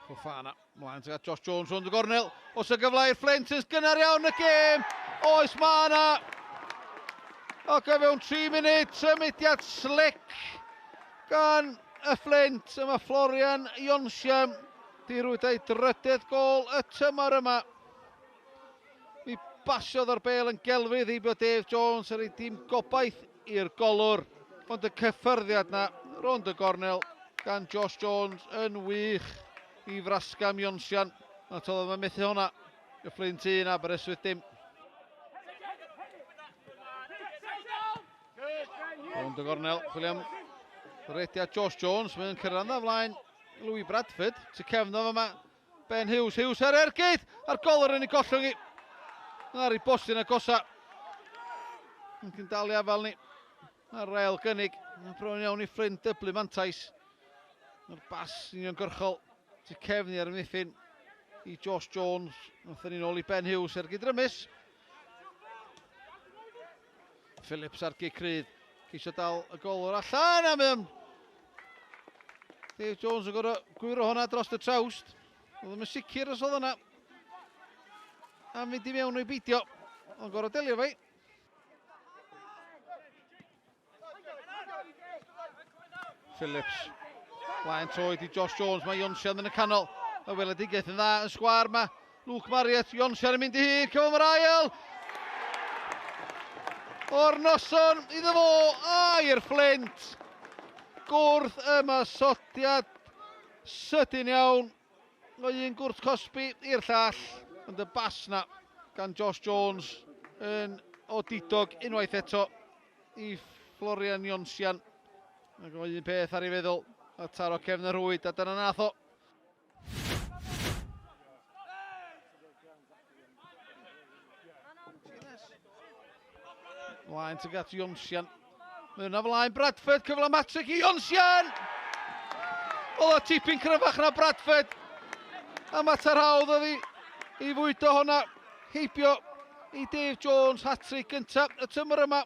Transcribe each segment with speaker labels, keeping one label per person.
Speaker 1: Fofana, mlaen tuag at Josh Jones rownd y gornel. Os y gyfle i'r Fflint yn gynnar iawn y gêm. Oes mae yna. Ac o fewn 3 munud, symudiad slic gan y Fflint. Yma Florian Ionsiam di rwyd ei drydedd gol y tymor yma. Mi basiodd o'r bel yn gelfydd heibio Dave Jones ar ei dim gobaith i'r golwr, ond y cyffyrddiad 'na rownd y gornel gan Josh Jones yn wych i Frascam Ionsian. A todd o'n methu hwnna. Y Fflint 1, Aberystwyth dim. Rownd y gornel, chwilio am rediad Josh Jones, mae'n cyrraedd na flaen Louis Bradford, tu cefn o yma Ben Hughes, Hughes ar ergyd, a'r golwr yn ei gollwng i. Ar ei bostyn agosa. Yn cyn dal i afael ni. A'r ail gynnig, mae'n bron iawn i Fflint dyblu mantais. Mae'r bas uniongyrchol tu cefni ar ymddiffyn i Josh Jones. Nath ni'n ôl i Ben Hughes ergyd rymus. Phillips ar gic rydd. Ceisio dal y golwr allan a mae Dave Jones yn gorau gwyro hwnna dros y trawst. Oedd ddim yn sicr os oedd hwnna am fynd i mewn o'i beidio. Ond gorau delio fe. Phillips. Blaen troed i Josh Jones. Mae Ionsian yn y canol. Y weledigaeth yn dda yn sgwar. Mae Luke Marriott. Ionsian yn mynd i hyd. Cyfan mae'r ail. O'r noson iddo fo. A i'r Fflint. Gwrth ymosodiad sydyn iawn. O un gwrt cosbi i'r llall. Ond y bas na gan Josh Jones yn odidog unwaith eto i Florian Ionsian. Ac o un peth ar ei feddwl, a taro cefn y rhwyd, a dyna nath o. Mlaen tuag at Ionsian. Mae yna flaen Bradford, cyfle matric i Ionsian! Oedd o tipyn cryfach na Bradford. A mater hawdd oedd i, i fwydo hwnna heibio i Dave Jones, hat-trick gyntaf y tymor yma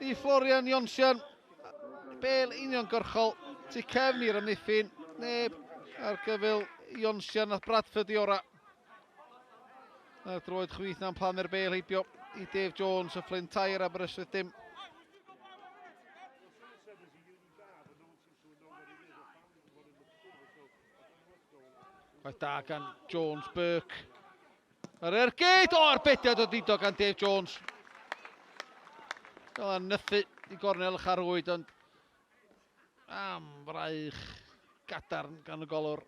Speaker 1: i Florian Ionsian. Bel uniongyrchol tu cefn i'r amddiffyn, neb ar gyfyl Ionsian nath Bradford i ora. A'r droed chwith na'n plannu'r bel heibio i Dave Jones, y Fflint tair, Aberystwyth dim. Gwaith da gan Jones Burke. Yr ergyd! O, arbediad o dido gan Dave Jones. Gael yn nythu i gornel y charwyd, ond am fraich gadarn gan y golwr.